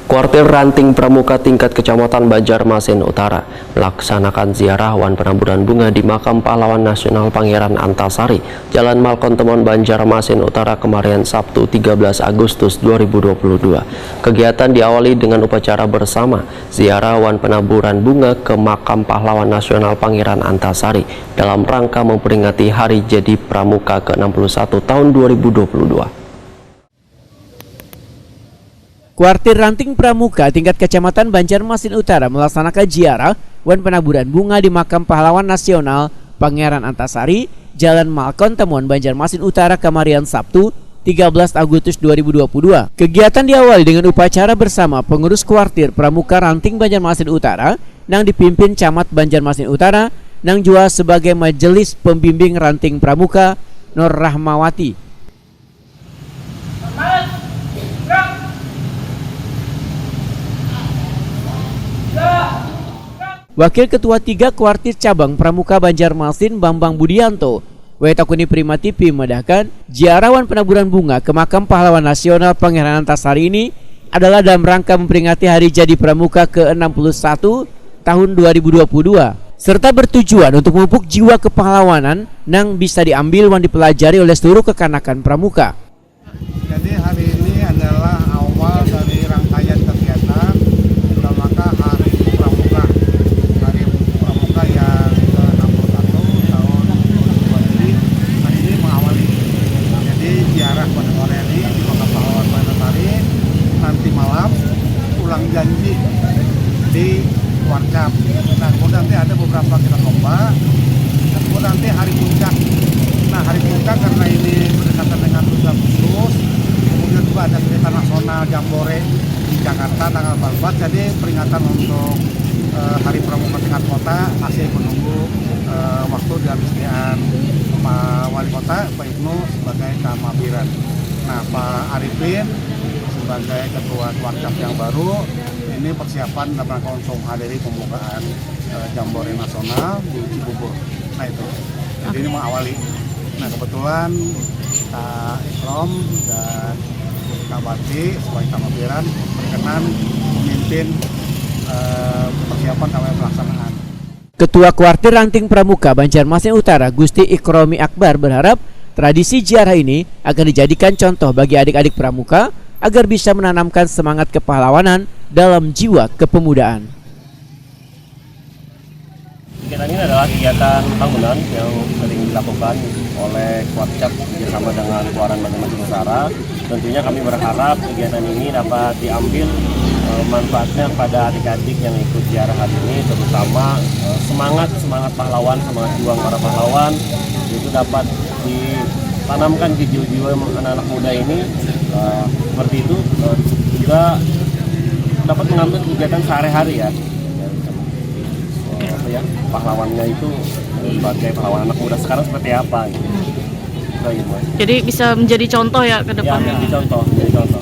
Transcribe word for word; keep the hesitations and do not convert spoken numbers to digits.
Kuartir Ranting Pramuka tingkat Kecamatan Banjarmasin Utara melaksanakan ziarah wan penaburan bunga di Makam Pahlawan Nasional Pangeran Antasari, Jalan Malkon Temon, Banjarmasin Utara, kemarin Sabtu, tiga belas Agustus dua ribu dua puluh dua. Kegiatan diawali dengan upacara bersama, ziarah wan penaburan bunga ke Makam Pahlawan Nasional Pangeran Antasari dalam rangka memperingati Hari Jadi Pramuka ke enam puluh satu tahun dua ribu dua puluh dua. Kuartir Ranting Pramuka tingkat Kecamatan Banjarmasin Utara melaksanakan ziarah wan penaburan bunga di Makam Pahlawan Nasional Pangeran Antasari, Jalan Malkon Temon, Banjarmasin Utara, kamarian Sabtu, tiga belas Agustus dua ribu dua puluh dua. Kegiatan diawali dengan upacara bersama pengurus Kuartir Pramuka Ranting Banjarmasin Utara nang dipimpin Camat Banjarmasin Utara nang jua sebagai Majelis Pembimbing Ranting Pramuka, Nur Rahmawati. Wakil Ketua tiga Kuartir Cabang Pramuka Banjarmasin, Bambang Budianto, W Takuni Prima T V, madahkan, ziarah wan penaburan bunga ke Makam Pahlawan Nasional Pangeran Antasari ini adalah dalam rangka memperingati Hari Jadi Pramuka ke enam puluh satu tahun dua ribu dua puluh dua, serta bertujuan untuk memupuk jiwa kepahlawanan nang bisa diambil wan dipelajari oleh seluruh kekanakan Pramuka. Jadi hari ini adalah awal dari rangkaian kegiatan dalam rangka Hari Pramuka. Hari Pramuka yang ke enam puluh satu tahun dua ribu dua puluh dua ini mengawali. Jadi ziarah pada sore hari di Makam Pahlawan Antasari, nanti malam ulang janji di Warcap. Nah, kemudian nanti ada beberapa kita lomba. Kemudian nanti hari puncak. Nah, hari puncak karena ini berdekatan dengan tujuh Agustus, kemudian juga ada kegiatan nasional Jambore di Jakarta tanggal empat belas. Jadi peringatan untuk eh, Hari Pramuka tingkat kota masih menunggu eh, waktu dari sediaan Pak Wali Kota, Pak Ibnu sebagai Kamabiran. Nah, Pak Arifin sebagai Ketua Warcap yang baru, ini persiapan dalam rangka untuk menghadiri pembukaan eh, Jambore Nasional di Cibubur. Nah, itu. Jadi ini mengawali. Nah, kebetulan Kak Ikrom dan Kak Bati sebagai Kamabiran berkenan memimpin eh, persiapan sampai pelaksanaan. Ketua Kuartir Ranting Pramuka Banjarmasin Utara, Gusti Ikromi Akbar, berharap tradisi ziarah ini akan dijadikan contoh bagi adik-adik Pramuka agar bisa menanamkan semangat kepahlawanan dalam jiwa kepemudaan. Kegiatan ini adalah kegiatan tahunan yang sering dilakukan oleh Kuarcap bersama dengan Kuaran Banjarmasin Utara. Tentunya kami berharap kegiatan ini dapat diambil eh, manfaatnya pada adik-adik yang ikut ziarah hari ini, terutama eh, semangat semangat pahlawan, semangat juang para pahlawan itu dapat ditanamkan ke jiwa-jiwa anak-anak muda ini eh, seperti itu eh, juga dapat mengambil kegiatan sehari-hari ya. Eh, apa ya pahlawannya itu sebagai pahlawan anak muda sekarang seperti apa gitu. Nah, gitu, Mas. Jadi bisa menjadi contoh ya ke Ya, depannya. menjadi contoh, menjadi contoh.